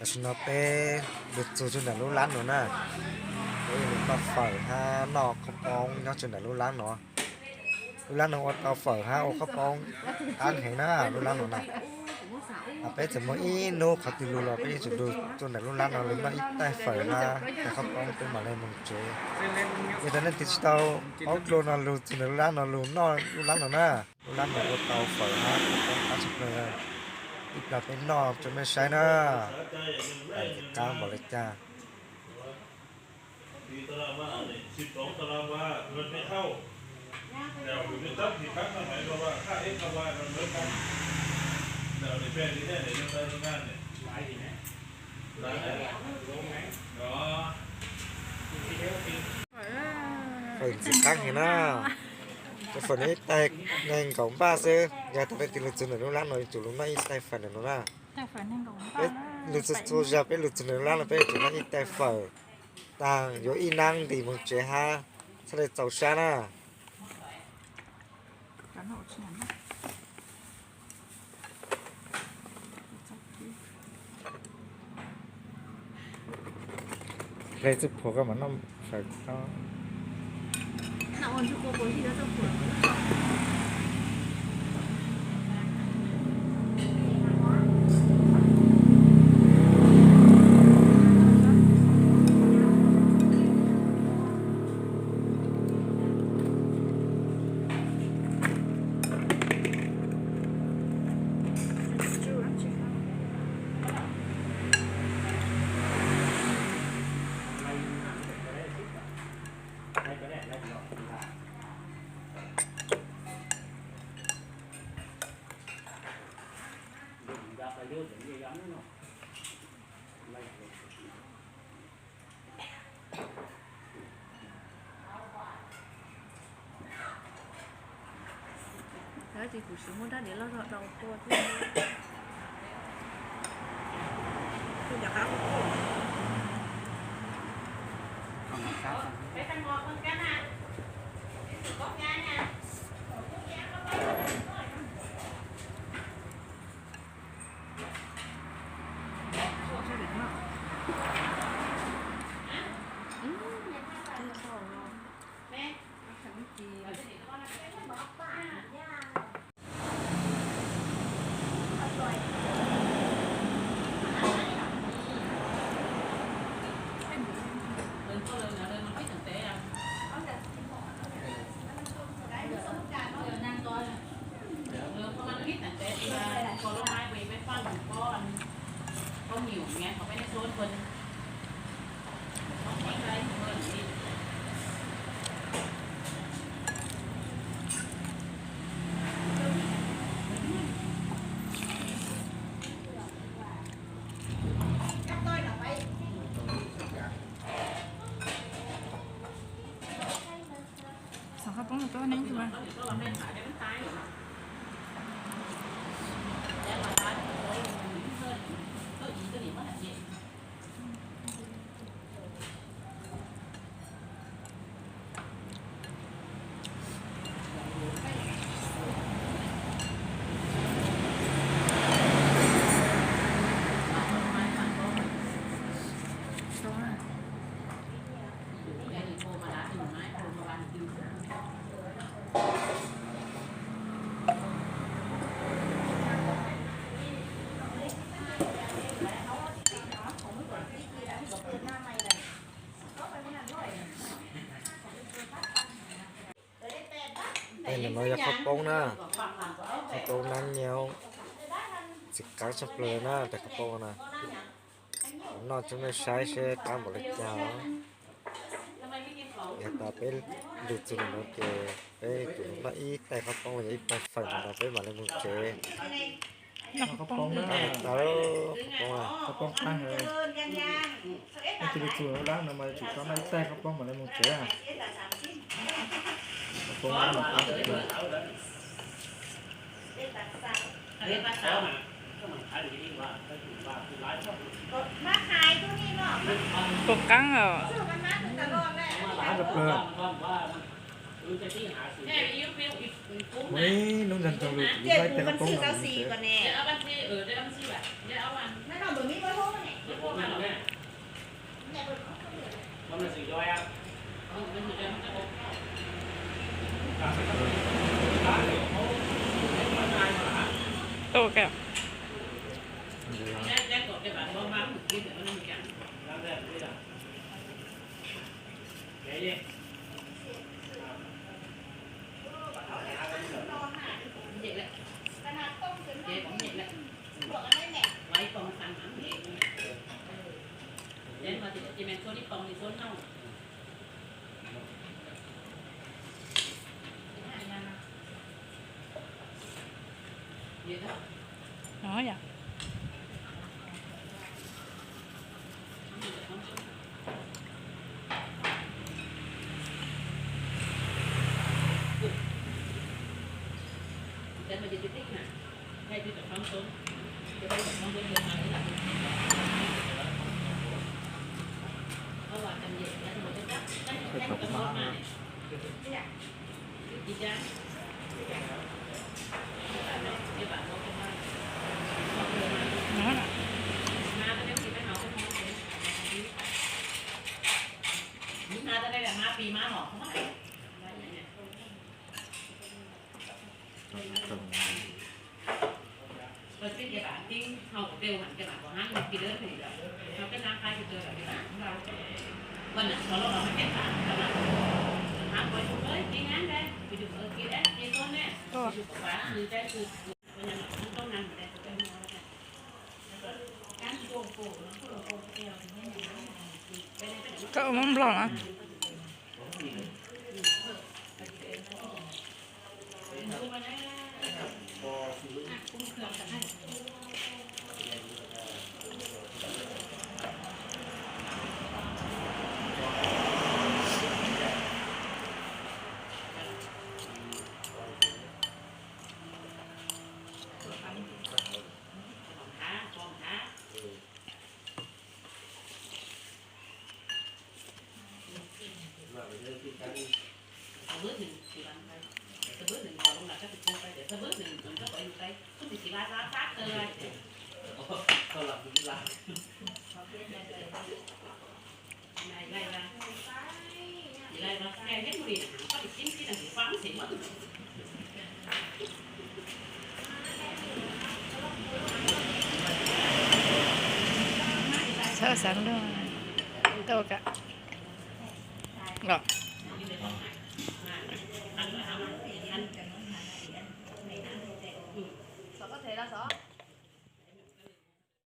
Tam sim no peb lug txug rua ntawm lub lab no na, peb lug noj fawm hab noj khaub poob nyob rua ntawm lub lab no. Lub lab no ua tau fawm hab ua khaub poob qab heev na lub lab no na. Peb txawm muaj ib nub qhov twg lug los peb yeej tsuas lug rua ntawm lub lab no lug noj ib taig fawm hab taig khaub poob peb mam le moog tsev. Yog tas leej twg tsi tau paub dlua no lug txug ntawm lub lab no lug noj lub lab no na. Lub lab no ua tau fawm hab khaub poob qab tshaj plawg. Ib plag peb noj rua mej saib na. Qab npaum le caag. Fawm ntxim qab heev na. Fawm no ib taig neeg nkaum npaj xwb. Yog tas leej twg lug txug ntawm lub lab no yuav tsum lug noj ib taig fawm ntawm no na. Peb lug txhua txhua zag peb lug txug ntawm lub lab no peb yuav tsum noj ib taig fawm taag yuav ib nab ntim moog tsev hab txhaj le txaus sab na. Hle txuj phuam koj mam noj fawm. Tab sis kuv tsis muaj dab diav loj zog rau kua thiab. Xov khaub poob tuaj neeb tug. Taig ntawm no yog khaub poob na, khaub poob nab nyob, ntxim qab tshaj plaws na taig khaub poob na. Noj rua mej saib seb qab npaum le caag os. Yog tas peb lug txug ntawm no ces peb yuav tsum noj ib taig khaub poob los yog ib taig fawm ntawm no peb mam le moog tsev. Khaub poob, khaub poob, khaub poob qab heev. Leej twg lug txug lub lab no mas yuav tsum tau noj ib taig khaub poob mam le moog tsev. Khaub poob qab mas qab tshaj plaws. Puas qaab os? Qab tshaj plaws. Muaj ib hnub ntsag ntsag lug kuv noj ib taig khaub poob no. Ok. Đó nhỉ. Koj ua mov nplog na. Txhob xav lug, tau ka los.